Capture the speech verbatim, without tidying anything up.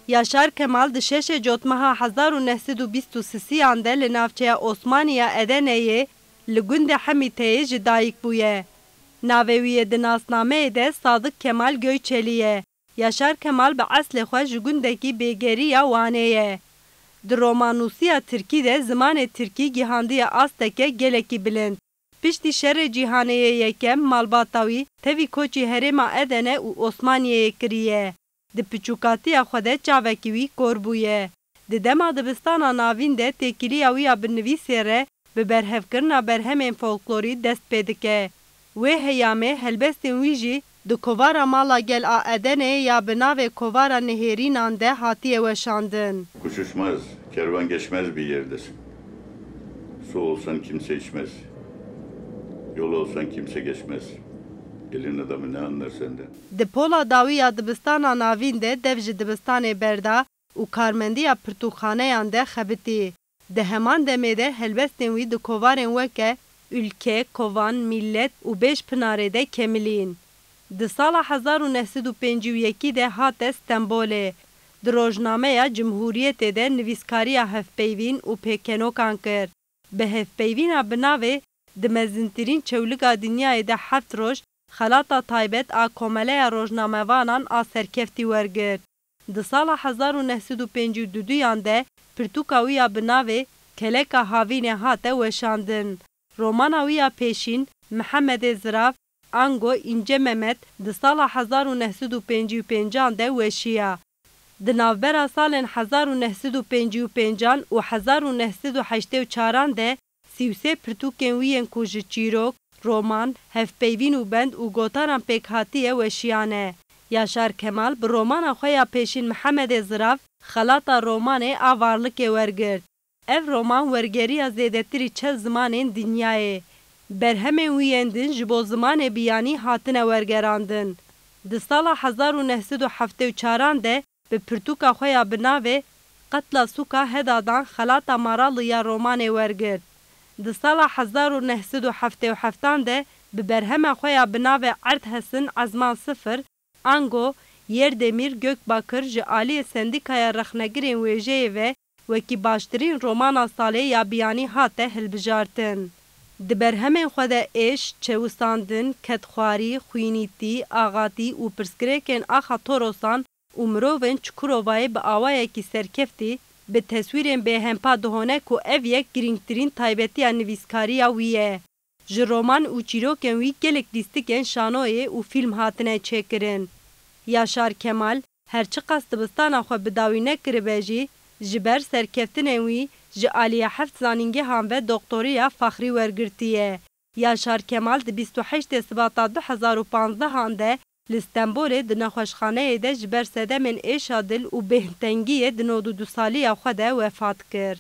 Yaşar Kemal di şeşê Cotmeha hezar û neh sed û bîst û sisiyan de li navçeya Osmanî ya Edeneyê li gundê Hemîteyê ji dayik bûye. Navê wî yê di nasnameyê de Sadık Kemal Göçeli ye. Yaşar Kemal bi eslê xwe ji gundekî Bêgerî ya Wanê ye. Di romannûsiya tirkî de zimanê tirkî gihandiye asteke gelekî bilind. Piştî Şerê Cîhanê yê Yekem, malbata wî tevî koçî herêma Edene û Osmaniyeyê kiriye. Di piçûkatiya xwe de çavekî wî kor bûye. Di dema dibistana navîn de têkiliya wî ya bi nivîsê re bi berhevkirina berhemên folklorî dest pê dike. Wê heyamê helbestên wî jî di kovara Mala Gel a Edeneyê ya bi navê Kovara Nihêrînan de hatiye weşandin. Kuş uçmaz, kervan geçmez bir yerdesin. Su olsan kimse içmez. Yol olsan kimse geçmez. Elin adamı ne anlar senden? Di pola dawî ya dibistana navîn de dev ji dibistanê berda û karmendiya pirtûkxaneyan de xebitî. Di heman demê de helbestên wî di kovarên weke Ülke, Kovan, Millet û Bêj Pinarê de kemilîn. Di sala hezar û neh sed û pêncî û yekî de hate Stenbolê. Di rojnameya Cumhuriyetê de nivîskariya hevpeyvîn û pêkenokan kir. Bi hevpeyvîna bi navê Di mezintirîn çewliga dinyayê de heft roj xelata taybet a Komeleya Rojnamevanan a Serkeftî wergirt. Di sala hezar û neh sed û pêncî û duduyan de pirtûka wî ya bi navê Keleka Havînê hate weşandin. Romana wî ya pêşîn Mihemedê Zirav, ango Înce Memed di sala hezar û neh sed û pêncî û pêncan de weşiya. Di navbera salên hezar û neh sed û pêncî û pêncan û hezar û neh sed û heştê û çaran de sî û sê pirtûkên wî yên ku ji çîrok, roman, hevpeyvîn û bend û gotaran pêk hatiye weşiyane. Yaşar Kemal bi romana xwe ya pêşîn Mihemedê Zirav xelata romanê a Varlikê wergirt. Ev roman wergeriya zêdetirî çel zimanên dinyayê. Berhemên wî yên din ji bo zimanê biyanî hatine wergerandin. Di sala hezar û neh sed û heftê û çaran de bi pirtûka xwe ya bi navê Qetla Sûka Hedadan xelata Maralı ya romanê wergirt. Di sala hezar û neh sed û heftê û heftan de bi berhema xwe ya bi navê Erd Hesin Ezman Sifir, ango Yerdemir Gökbakır ji aliyê Sendîkaya Rexnegirên Wêjeyê ve wekî baştirîn romana salê ya biyanî hate hilbijartin. Di berhemên xwe de êş, çewisandin, kedxwarî, xwînîtî, axatî û pirsgirêkên axa Torosan û mirovên Çukurovayê bi awayekî serkeftî, bi teswîrên bêhempa dihone ku ev yek girîngtirîn taybetiya nivîskariya wî ye. Ji roman û çîrokên wî gelek lîstikên şanoyê û fîlm hatine çêkirin. Yaşar Kemal, her çiqas dibistana xwe bi dawî nekiribe jî, ji ber serkeftinên wî ji aliyê heft zanîngehan ve doktoriya faxrî wergirtiye. Yaşar Kemal di bîst û heştê Sibata du hezar û panzdehan de li Stenbolê di nexweşxaneyê de ji ber sedemên êşa dil û bêhntengiyê di nod û du saliya xwe de wefat kir.